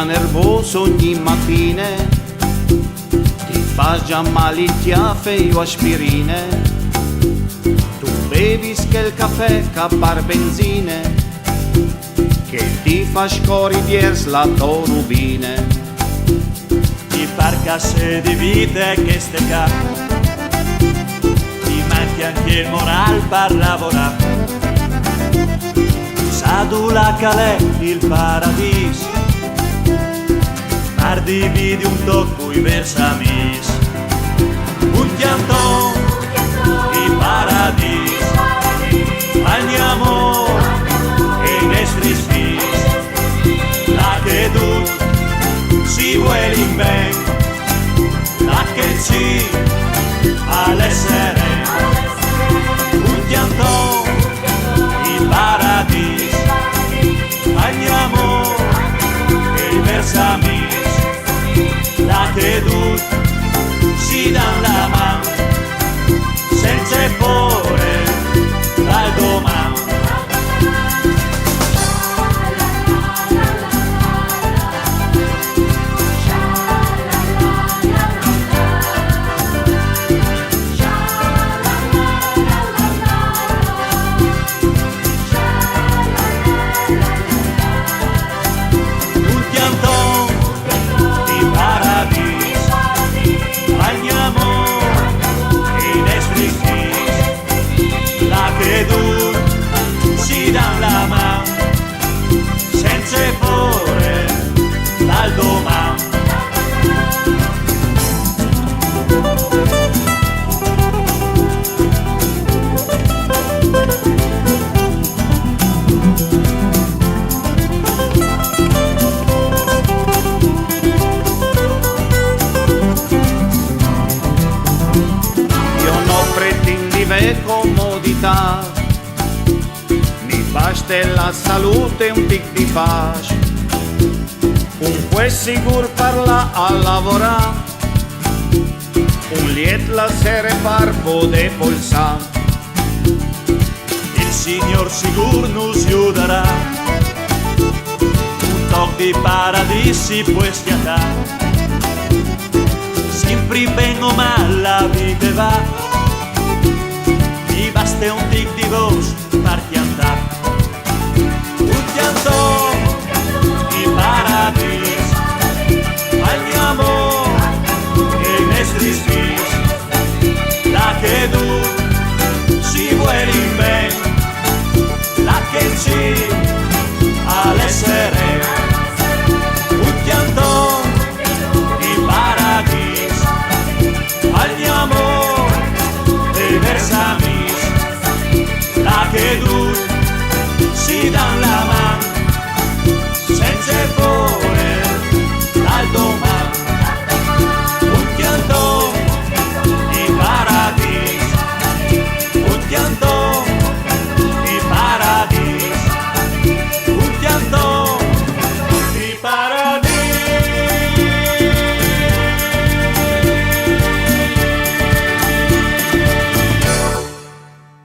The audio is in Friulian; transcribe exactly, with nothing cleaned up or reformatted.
Nervos ogni matine, ti fas già mal il tiafe e io aspirine. Tu bevis quel caffè che par benzine, che ti fa scori viers la to rubine. Ti par che se divide queste ca, ti manchi anche il moral par lavorare. Sa dulà che l'è il paradis, par dividi un toc i vers amis. Un pianton di paradis, al mio amor e i nestris fis, là che dut si vuelin ben, là che sì al essere un pianton di paradis, al mio amor e i vers amis, là che dut si dan la man, senza pore dal doman. Un pianton di paradis, al mio amor e i nestris fis, là che dut si dan la man, senza pore dal doman. Io no pretindi ve comodità, mi baste la salute e un tic di pace. Cun quel sigur parla a lavorare, un liet la sere par poder polsar. Il Signor sigur nus giudarà, un toc di paradis si può schiattare. Simpri ben o mal la vita va, mi baste un tic di vo